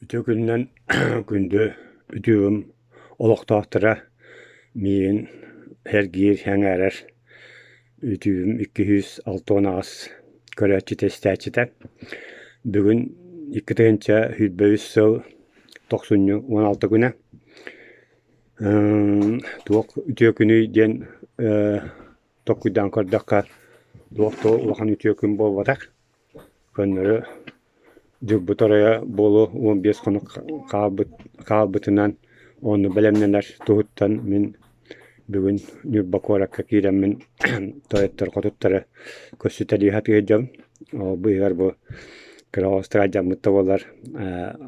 Үтүө күнүнэн күндү үтүөм олохтоохторо миигин сэргиир, сэҥээрэр үтүөм 268 көрөөччүтэ, истээччитэ. Бүгүн 2023 сыл тохсунньу 16 күнэ. Туох үтүө күнүй диэн толкуйдаан көрдөххө, туох да улахан үтүө күн буолбатах. Көннөрү дьылбыт оройо буолуо 15 хонук хаалбыт хаалбытынан ону бэлэмнэнэр туһуттан мин бүгүн Ньурба куоракка киирэммин тойоттору-хотуттары көрсүтэлии сатыыр дьон. Ол быыһыгар бу кыра оҕустара алдьаммыт да буоллар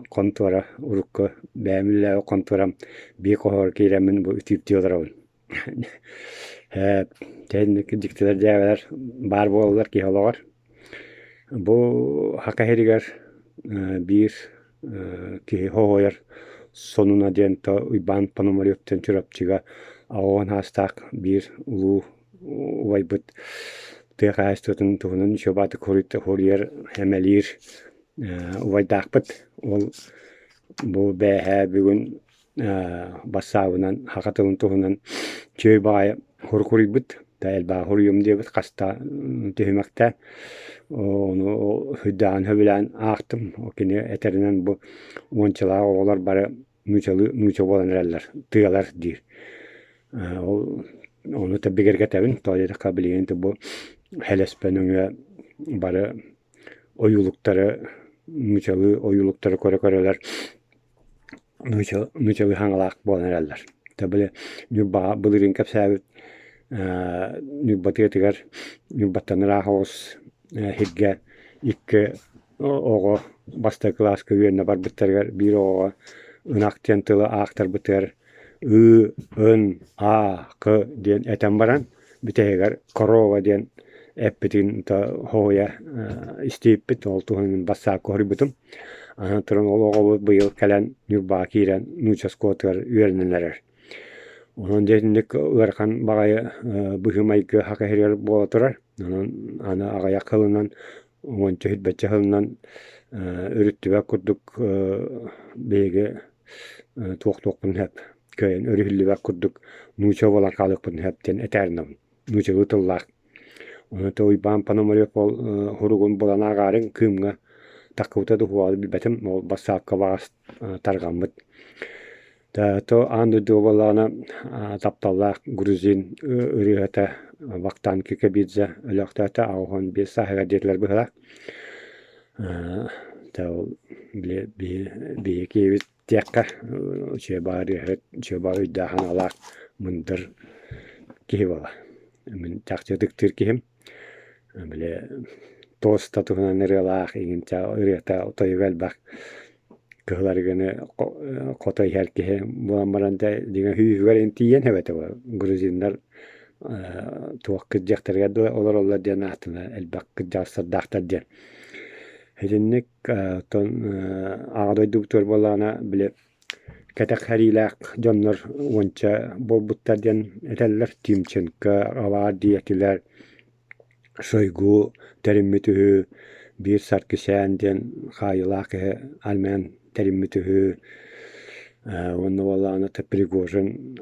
хонтуора урукку бэйэм үлэлээбит хонтуорам биир хоһугар киирэммин бу үтүктүү олоробун. Ээ, дьиктилэр дьээбэлэр баар буолаллар киһи олоҕор. Бу Саха сиригэр биир киһи хоһуйар сонуна диэн то Уйбаан Пономаревтан Чурапчыга 80 саастаах биир улуу убайбыт тыа хаһаайыстыбатын туһунан үчүгэй хоруйар, эмэлиир убайдаахпыт. Ол бу бээһээ бүгүн бассаабынан саха тылын туһунан үчүгэй баҕайы хоруйбут да элбэҕи хоруйуом диэбит хаста түһүмэхтэ ону сүрдээҕин сөбүлээн аахтым. Кини этэринэн бу уончалаах оҕолор бары нуучалыы нууча буолан эрэллэр тыалар диир. Ол ону бигэргэтэбин тоҕо диэтэххэ билигин бу Һэлэспэ нөҥүө бары ойуулуктары нуучалыы ойуулуктары көрө-көрөлөр нуучалыы хаҥалаах буолан эрэллэр. Тэ били Ньурбаҕа былырыын кэпсээбит Ньурба тыатыгар Ньурбаттан ыраах оҕус сиргэ икки оҕо бастакы кылааска үөрэнэ барбыттарыгар биир оҕоҕо ынах диэн тылы аахтарбытыгар ыы, ын, аа, кы диэн этэн баран бүтэһигэр корова диэн эппитин хоһуйа истибиппит, ол туһунан бассаапка хоруйбутум. Аны туран ол оҕобут быйыл кэлэн Ньурбаҕа киирэн нуучча оскуолатыгар үөрэнэн эрэр. Онон дьэ итинник ыарахан баҕайы быһыы-майгы саха сиригэр буола турар. Онон аны аҕыйах сылынан, уонча сүүрбэччэ сылынан өрүттүбэт курдук биһиги туох-туохпун сөп кыайан өрүһүллүбэт курдук нуучча буолан хаалыахпытын сөп диэн этээринэбин. Нууччалыы тыллаах. Ону то Уйбаан Пономарев ол суругун булан ааҕаарыҥ Кыымҥа таххыбыта да суоҕа билбэтим. Ол бассаапка баҕас тарҕаммыт. То аан дойду буоллаҕына тапталлаах грузин ырыаһыта Вахтанг Кикабидзе өлөөхтөөтө 85 сааһыгар диэтилэр быһыылаах. Ол били биһиги киһибит диэххэ үчүгэй баҕа ырыаһыт, үчүгэй баҕа өйдөөх-санаалаах мындыр киһи буолар. Мин чахчы ытыктыыр киһим. Били туоста туһунан ырыалаах иҥинчэ ырыата тойуга элбэх кыһыл арыгыны хото иһэр киһи буолан баран дьэ дьиҥэ сүүһүгэр тиийэн эбэтэ грузиннар туох кырдьыахтарыгар дылы олороллор диэн ааттана элбэх кырдьаҕастардаахтар диэн. Итинник оттон аҕа дойдубутугар буоллаҕына били кэтэх сэриилээх дьоннор уонча буолбуттар диэн этэллэр. Тимченко, Авар диэтилэр, Шойгу тэриммит үһү, биир Саркисян диэн хаайыылаах киһи армиян тэриммит үһү уонна буоллаҕына Пригожин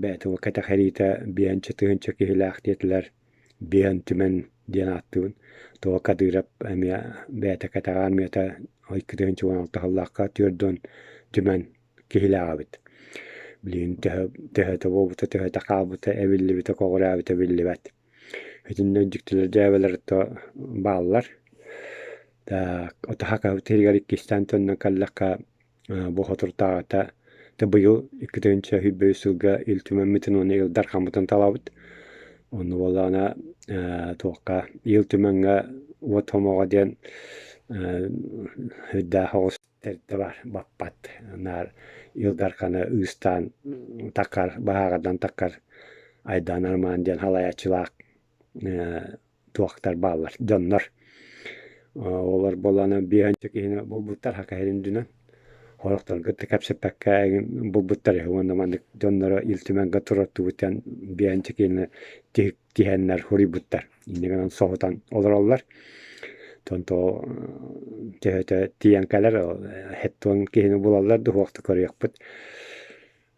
бэйэтэ кэтэх сэриитэ биэнчэ тыһыынча киһилээх диэтилэр. Биэн Түмэн диэн ааттыыбын. Тоҕо Кадыров эмиэ бэйэтэ кэтэҕэ армията 2 16 сыллаахха 40 түмэн киһилээх эбит. Билигин төһө төһөтө буолбута, төһөтө хаалбыта, эбиллибитэ, көҕүрээбитэ биллибэт. Итиннэ дьиктилэр дьээбэлэр то бааллар. Так, отаха сиригэр иккистээн төннөн кэллэххэ бу соторутааҕыта быйыл 2023 сылга Ил Түмэммитин уонна Ил Дархаммытын талабыт. Онно буоллаҕына туохха Ил Түмэҥҥэ уот хомоҕо диэн үрдээх оҕус тэрилтэ баар баппат. Наар Ил Дарханы ыыстаан таккар баһааҕырдан таккар Айдаан Армаан диэн салайааччылаах туохтар бааллар, дьоннор. Олор буоллаҕына биэһэнчэ киһини булбуттар Саха сирин үрдүнэн. Сорохторун кытта кэпсэппэккэ эҥин булбуттар үһү уонна маннык дьоннору Ил Түмэҥҥэ туруортубут диэн биэһэнчэ киһини тиһэннэр суруйбуттар. Инньэ гынан соһутан олороллор. Онтон төһөтө тиийэн кэлэр хэттуон киһини булаллар да уһуохта көрүөхпүт.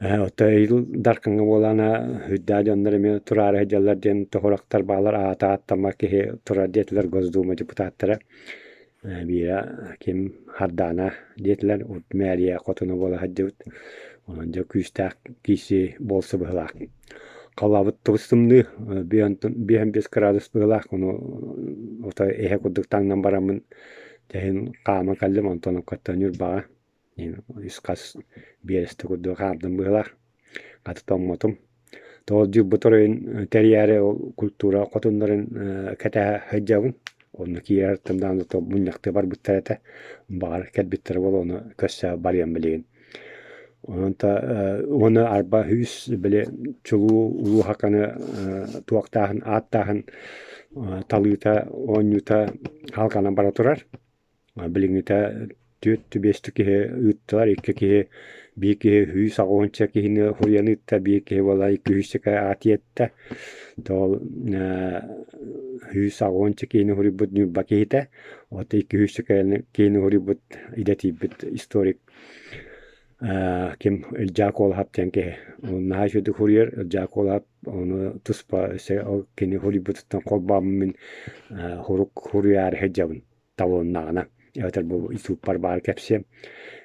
Оттон Эйил Даркаҥҥа буолаана үрдээх дьоннор эмиэ тураары сылдьаллар диэн тоһурахтар баалар аата ааттаммат киһи турар диэтилэр Госдума депутаттара. Биирэ ким Хардаана диэтилэр урут мээрийэ хотуна буола сылдьыбыт. Онон дьэ күүстээх киирсии буолсу быһыылаах. Халлаабыт тубус тымныы 55 градус быһыылаах ону отой эһэ курдук таҥнан бараммын тэһин хааман кэллим онтон оккоттон Ньурбаҕа үс хас биэрэстэ курдук хаамтым быһыылаах хата тоҥмотум. Тоҕо дьылбыт оройун тэрийээри ол культура хотуннарын кэтэһэ сылдьабын. Онно киирэр даҕаны мунньахтыы барбыттар этэ. Баҕар кэлбиттэрэ буолуо ону көрсө барыам билигин. Онон уонна арба үс били чулуу улуу хаканы туохтааһын ааттааһын талыыта оонньуута халҕанан бара турар. Билиҥҥитэ түөрт биэстик киһи ыыттылар, икки киһи, биир киһи 180 киһини суруйан ыытта, биир киһи буолла 200 аат иэттэ. Тоҕо 180 киһини суруйбут Ньурба киһитэ, от 200 киһини суруйбут идэтийбит историк ким Ылдьаа Куолаһап диэн киһи. Наһаа үчүгэйдик суруйар Ылдьаа Куолаһап ону туспа ол кини суруйбутуттан холбооммун мин сурук суруйаары сылдьабын. Талылыннаҕына эбэтэр бу сууппар баар кэпсиэм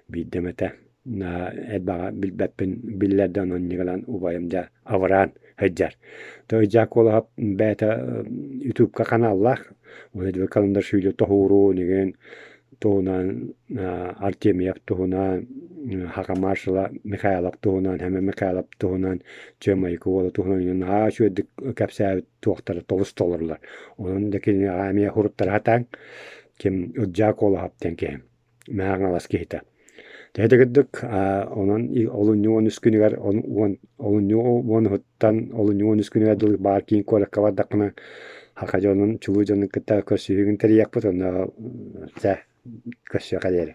биирдэ эмэтэ элбэҕи билбэппин биллэр да онон инньэ убайым дьэ абыраан сылдьар. То Дьаакколоһоп бэйэтэ ютубка ханааллаах уонна Каландаршвили тоһууру нигин туһунан Артемьев туһунан Хака маршала Михайлов туһунан Хэмэ Михайлов туһунан Чыамайыкы уола туһунан наһаа үчүгэйдик кэпсээбит туохтара толус толорулар. Онон да кинигэҕэ эмиэ суруттара сатааҥ. Ким Ылдьаа Куолаһап диэн киһи. Мэҥэ Хаҥалас киһитэ. Тэһитэ кырдык, онон олунньу 13 күнүгэр олунньу уонуһуттан олунньу 13 күнүгэр дылы баар киин куоракка бардаххына саха дьонун, чулуу дьонун кытта көрсүһүүгүн тэрийиэхпит, онно чэ, көрсүөххэ диэри.